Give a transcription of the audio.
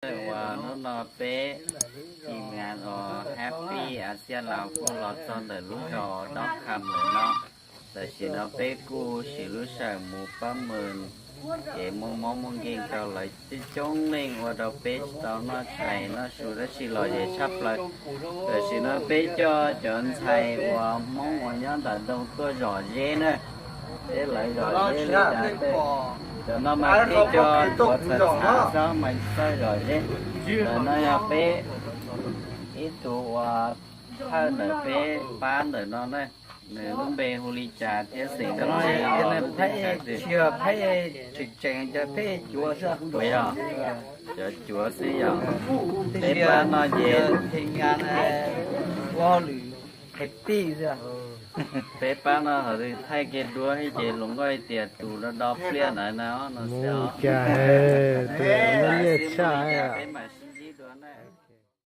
Uas hnub no peb team Happy Asia Laos kuj los txog ntawm lub zos Dob Kham lawm no. Tam sim no peb kuj siv lub sij hawm mus pab mus kev muaj mob muaj nkeeg rau lawv coob coob leej ua rau peb tsis tau noj tshais noj su dab tsi los yeej tshaj plaws. Tam sim no peb coj cov ntxhais uas Hmoob uas nyob ntawm ntoo tuaj zom zeb na. Peb lawv zom zeb li cas tej, cov no mas peb coj tuav txhawm txhav xwb mas txawj zom zeb. Ntawm no yog peb ib tug uas thawj ntawm peb pab ntawm no na, nws lub npe hu li cas thiab xeem Peb tsis yog peb tseem tseem, cov peb cuav xwb. Puas yog? Cov cuav xwb yog. Peb pab no ces peb pab no ho thaij kiag duab thiab ces hluas nkauj hais tias tus do do pliaj ntawd na no xwb. Mus cas, tus no liaj tshaj. Peb mam sib ntsib dua na.